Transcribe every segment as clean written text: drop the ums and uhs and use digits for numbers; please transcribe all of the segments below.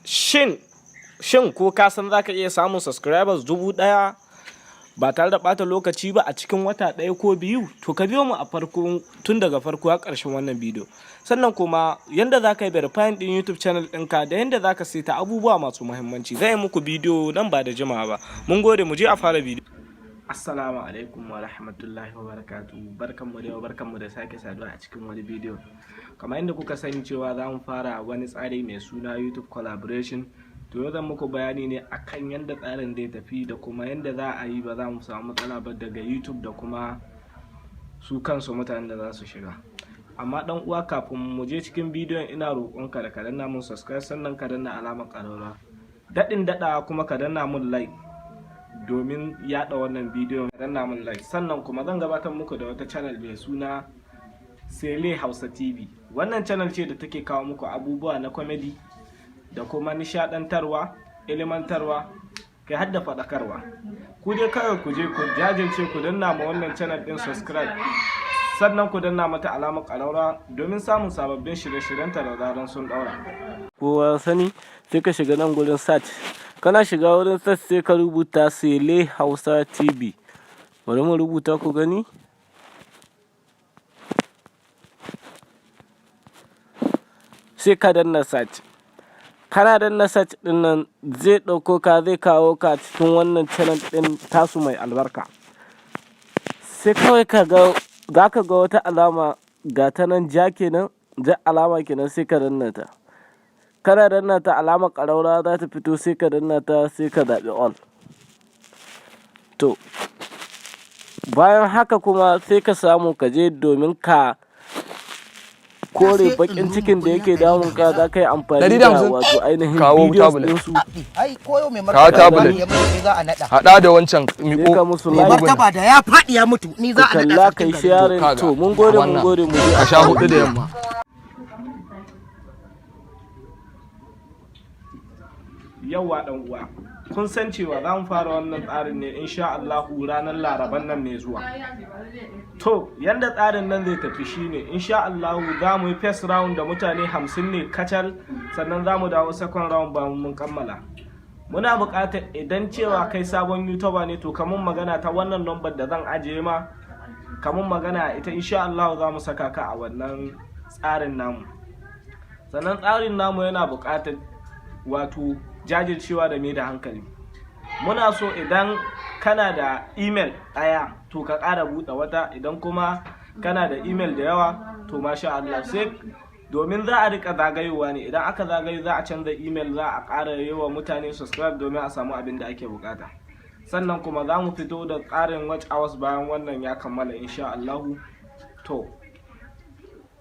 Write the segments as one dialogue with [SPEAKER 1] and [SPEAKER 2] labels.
[SPEAKER 1] Shin ko ka san za ka iya samun subscribers 1000 ba tare da ɓata lokaci ba a cikin wata ɗaya ko 2? To, ka biyo mu a farko, tun daga farko har ƙarshen wannan bidiyo. Sannan kuma yanda za ka yi verifying ɗin YouTube channel ɗinka da yanda za ka saita abubuwa masu muhimmanci, zai yi muku bidiyo nan ba da jimawa ba. Mun gode, mu je a fara bidiyo. Assalamu alaikum wa rahmatullahi wa barakatuhu. Barkanmu da yau, barkanmu da sake saduwa a cikin wani bidiyo. Kamar yadda kuka sani cewa za mu fara wani tsari mai suna YouTube collaboration. To, yau zan muku bayani ne akan yadda tsarin zai tafi da kuma yadda za a yi ba za mu samu matsala ba daga YouTube da kuma su kansu mutanen da za su shiga. Amma dan uwa, kafin mu je cikin bidiyon, ina roƙonka da ka danna mun subscribe, sannan ka danna alamar ƙararrawa. Daɗin daɗawa kuma, ka danna mun like domin yaɗa wannan bidiyon, danna mun like. Sannan kuma zan gabatar muku da wata channel mai suna Sele Hausa TV. Wannan channel ce da take kawo muku abubuwa na comedy da kuma nishadantarwa, ilimantarwa, kai har da faɗakarwa. Ku dai kawai ku je ku jajirce ku danna ma wannan channel din subscribe, sannan ku danna mata alamar ƙararrawa domin samun sababbin shirye-shiryenta da zaran sun ɗaura. Kowa sani, sai ka shiga nan gurin search. Kana shiga wurin search, sai ka rubuta Sele Hausa TV. Bari mu rubuta ku gani. Sai ka danna search. Kana danna search din nan, zai ɗauko ka, zai kawo ka cikin wannan channel ɗin tasu mai albarka. Sai kawai ka ga, za ka ga wata alama ga ta nan, ja kenan, ja alama kenan, sai ka danna ta. Kana danna ta, alamar ƙararrawa za ta fito, sai ka danna ta, sai ka zaɓi all. To, bayan haka kuma sai ka samu ka je domin ka kore bakin cikin da yake damun ka, za ka yi amfani
[SPEAKER 2] Ɗari da
[SPEAKER 1] da
[SPEAKER 2] hamsin.
[SPEAKER 1] wato ainihin
[SPEAKER 2] Kawo
[SPEAKER 1] videos
[SPEAKER 2] tablet.
[SPEAKER 1] ɗinsu.
[SPEAKER 3] Ai koyo mai
[SPEAKER 2] Kawo
[SPEAKER 3] martaba
[SPEAKER 2] tablet.
[SPEAKER 3] ya mutu, ni za a naɗa.
[SPEAKER 2] Hada da wancan.
[SPEAKER 1] Sai
[SPEAKER 2] miko
[SPEAKER 1] ka musu
[SPEAKER 3] Mai
[SPEAKER 1] like.
[SPEAKER 3] martaba da ya faɗi ya mutu, ni za
[SPEAKER 1] ka
[SPEAKER 3] a naɗa
[SPEAKER 1] kalla, kai
[SPEAKER 3] sarkin gari.
[SPEAKER 1] sharing.
[SPEAKER 2] Kaga,
[SPEAKER 1] To, mun gode, mun
[SPEAKER 2] wannan.
[SPEAKER 1] gode, mu je.
[SPEAKER 2] Ka sha hudu da yamma.
[SPEAKER 1] Yauwa dan uwa, kun san cewa za mu fara wannan tsarin ne insha Allahu ranar Laraban nan mai zuwa. To, yanda tsarin nan zai tafi shine, insha Allahu za mu yi first round da mutane 50 ne kacal, sannan za mu dawo second round ba mun kammala. Muna buƙatar idan cewa kai sabon YouTuber ne, to kamun magana ta wannan number da zan ajiye ma, kamun magana ita, insha Allahu za mu saka ka a wannan tsarin namu. Sannan tsarin namu yana buƙatar wato jajircewa da mai da hankali. Muna so idan kana da email ɗaya, to ka ƙara buɗe wata. Idan kuma kana da email da yawa, to masha Allah. Sai domin za a rika zagayowa ne, idan aka zagayo za a canza email, za a ƙara yi wa mutane subscribe domin a samu abin da ake bukata. Sannan kuma za mu fito da tsarin watch hours bayan wannan ya kammala, insha Allahu. To,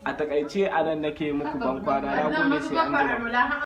[SPEAKER 1] a takaice a nan nake muku ban kwana. Na gode, sai an jima.